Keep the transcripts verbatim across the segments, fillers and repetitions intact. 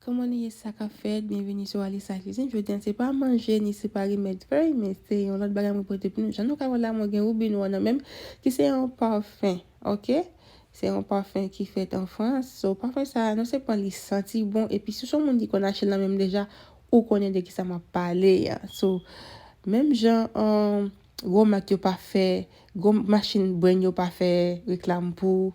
Kòman nou ye, sa k ap fèt? Byenveni sou Alisa Cuisine. Jodi a, se pa manje, ni se pa remèd fèy, men se yon lòt bagay mwen pote pou nou. Jan nou ka wè la, mwen gen Ruby Noir nan men m, ki se yon pafen, oke? Se yon pafen ki fèt an Frans. So, pafen sa a, nou se pran li santi bon. Epi, si w se yon moun ki konn achte l nan men m deja, ou konnen de ki sa m ap pale a. So, menm jan, um, gwo mak yo pa fè, gwo machin brand yo pa fè reklam pou,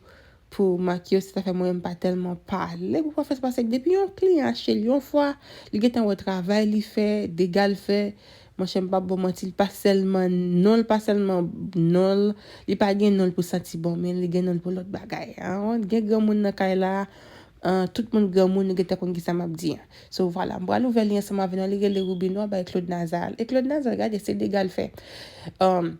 pou mak yo, se sa fè mwen menm pa tèlman pale pou pafen sa, paske depi yon kliyan achte l yon fwa, li gentan wè travay li fè, dega l fè, monchè, m p ap ba w manti, li pa sèlman non l, pa sèlman non l, li pa gen non l pou santi bon, men li gen non l pou lòt bagay. An, gen granmoun nan kay la, an, tout moun granmoun, nou gentan konn ki sa m ap di an. So, vwala, m pral ouvè li ansanm avè nou, li rele Ruby Noir by Claude Nazar. E Claude Nazar, gade, se dega l fè. Um,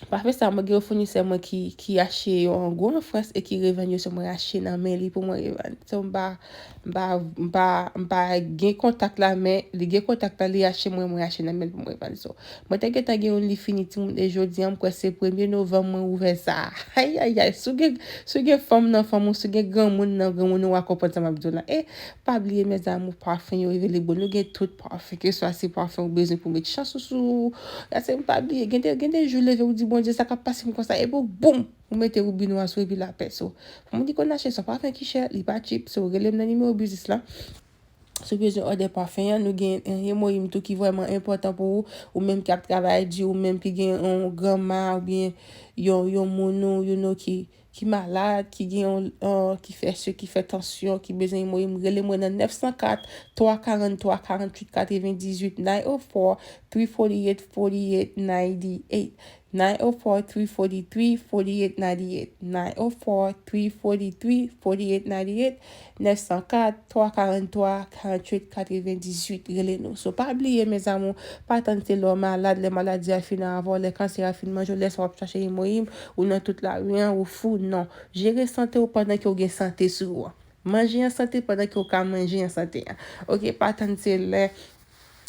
pafen sa, mwen gen yon founisè mwen ki, ki achte yo an gwo an Frans e ki revann yo, so mwen achte nan men li pou mwen revann. So, m pa, m pa, m pa, m pa gen kontak la, men li gen kontak la, li achte mwen, mwen achte nan men l pou mwen revann. So, mwen te gentan gen youn, li fini timoun, e jodi a, m kwè se premye novanm mwen ouvè sa. Ayayay, si w gen, si w gen fanm nan fanm ou, si w gen granmoun nan granmoun ou, w a konprann sa m ap di w la. E pa bliye, mes amours, pafen yo available. Nou gen tout pafen, ke swa se pafen ou bezwen pou met chans ou sou. Gade, m pa bliye, gen de, gen de jou leve ou di, Bondye, sa k ap pase m konsa, epi w, boum, ou mete Ruby Noir sou epi lapè. So, pou moun ki konn achte sa, pafen ki chè, li pa cheap. So, rele m nan nimewo biznis la. Si w bezwen òdè pafen an, nou gen, eh, Hemoim tou ki vrèman enpòtan pou ou, ou menm ki ap travay di, ou menm ki gen yon granma oubyen yon, yon moun ou, you know, ki, ki malad, ki gen yon, eh, ki fè sik, ki fè tansyon, ki bezwen Hemoim, rele mwen nan nèf san kat, twa karant twa, karant uit katrevendizuit, nine oh four, three forty-eight, forty-eight ninety-eight. Nine oh four, three forty-three, forty-eight ninety-eight. Nine oh four, three forty-three, forty-eight ninety-eight. Nèf san kat, twa karant twa, karant uit katrevendizuit. Rele nou. So, pa bliye, mes amours, pa tann se lè w malad, lè maladi a fin avè w, lè kansè a fin manje w, lè sa w ap chache Hemoim, ou nan tout lari an, ou fou, non. Jere sante w pandan ke w gen sante sou ou an. Manje an sante pandan ke w ka manje an sante an. Oke, pa tann se lè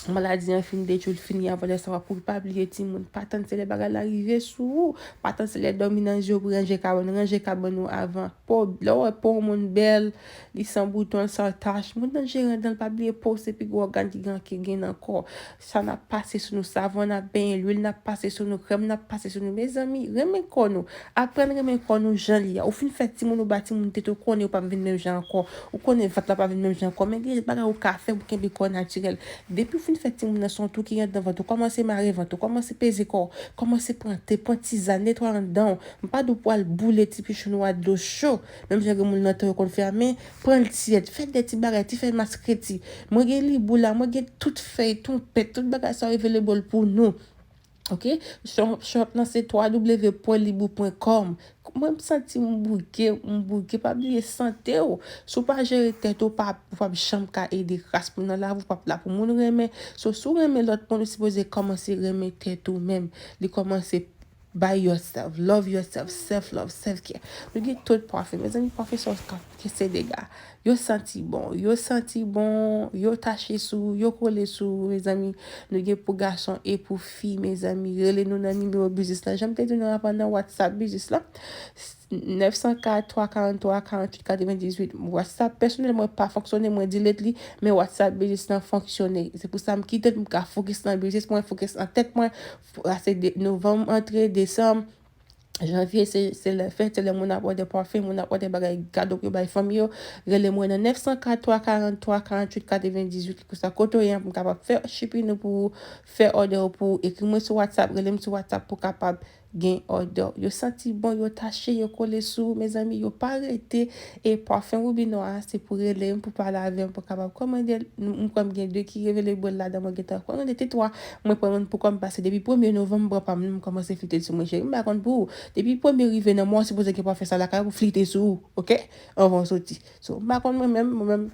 maladi an fin detwi w, l fini avè w, lè sa w ap kouri. Pa bliye, timoun, pa tann se lè bagay la rive sou ou. Pa tann se lè dòmi nan zye w pou ranje kabann ou. Ranje kabann ou avan. Po, lè w wè po yon moun bèl, li san bouton, l san tach, moun nan jere anndan l. Pa bliye, po se pi gwo ògàn ki gen, ki gen nan kò. Sa n ap pase sou nou, savon n ap benyen, lwil n ap pase sou nou, krèm n ap pase sou nou. Mezanmi, renmen kò nou. Aprann renmen kò nou jan li a. Ou fin fè timoun, ou ba timoun tete, ou konnen ou p ap vin menm jan ankò. Ou konnen vant la p ap vin menm jan ankò. Men gen bagay ou ka fè pou kenbe kò natirèl. Depi ou fin fè timoun nan, se yon twou ki anndan vant ou. Kòmanse mare vant ou, kòmanse peze kò w, kòmanse pran te, pran tizàn, netwaye anndan w. M pa di w pou al boule ti pichoun ou a dlo cho, menm jan granmoun nan tan yo konn fè a, men pran l tyèd, fè de ti bagay, ti fè mas kreti. Mwen gen libou la, mwen gen tout fèy, twonpèt, tout bagay sa yo available pou nou. Oke? Shop, shop nan se twa w w w pwen libou pwen kòm. Mwen, m santi m bouke, m bouke. Pa bliye sante w. Si w pa jere tèt ou, pa, ou p ap janm ka ede kras moun nan lavi, ou p ap la pou moun renmen. So, si w renmen lòt moun, ou sipoze kòmanse renmen tèt ou menm. Li kòmanse by yourself, love yourself, self love, self care. Nou gen tout pafen. Mezanmi, pafen sa yo ka kese dega. Yo santi bon, yo santi bon, yo tache sou, yo kole sou, mezanmi. Nou gen pou gason e pou fi, mezanmi. Rele nou nan nimewo biznis la. Jan m te di nou avan nan WhatsApp biznis la, nèf san kat, twa karant twa, karant uit katrevendizuit. WhatsApp pèsonèl mwen pa fonksyone, mwen delete li, men WhatsApp biznis lan fonksyone. Se pou sa m kite l pou m ka fokis nan biznis mwen, fokis nan tèt mwen. F-, la se de-, novanm antre, desanm, janvye, se, se lè fèt, se lè moun ap òdè pafen, moun ap òdè bagay, kado pou yo bay fanmi yo. Rele mwen nan nèf san kat, twa karant twa, karant uit katrevendizuit. Konsa, kote w ye an, pou m kapab fè shipping ou pou ou, fè òdè ou pou ou. Ekri mwen sou WhatsApp, rele m sou WhatsApp pou w kapab gen òdè w. Yo santi bon, yo tache, yo kole sou ou, mezanmi, yo pa rete. E pafen Ruby Noir a, se pou rele m, pou pale avè m, pou kapab kòmande l. M, m kwè m gen de ki revele bwèl ladan, mwen gentan kòmande te twa. Mwen pran youn pou kò m, pase depi premye novanm, m pran pa m, m kòmanse flite sou mwen, cheri. M pa konn pou ou. Depi premye rive nan mwa, ou sipoze gen pafen sa lakay ou pou flite sou ou, oke? Anvan w soti. So, m pa konn mwen menm, mwen menm,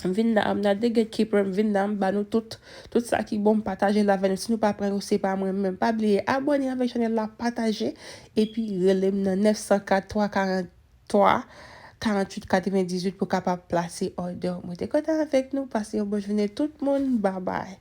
m vin la, I'm not the gatekeeper, m vin la, m ba nou tout, tout sa ki bon, m pataje l avè nou. Si nou pa pran yo, se pa mwen menm. Pa bliye abòne avèk chanèl la, pataje, epi rele m nan nèf san kat, twa karant twa, karant uit katrevendizuit pou kapab plase òdè w. Mwen te kontan avèk nou, pase yon bon jounen tout moun, babay.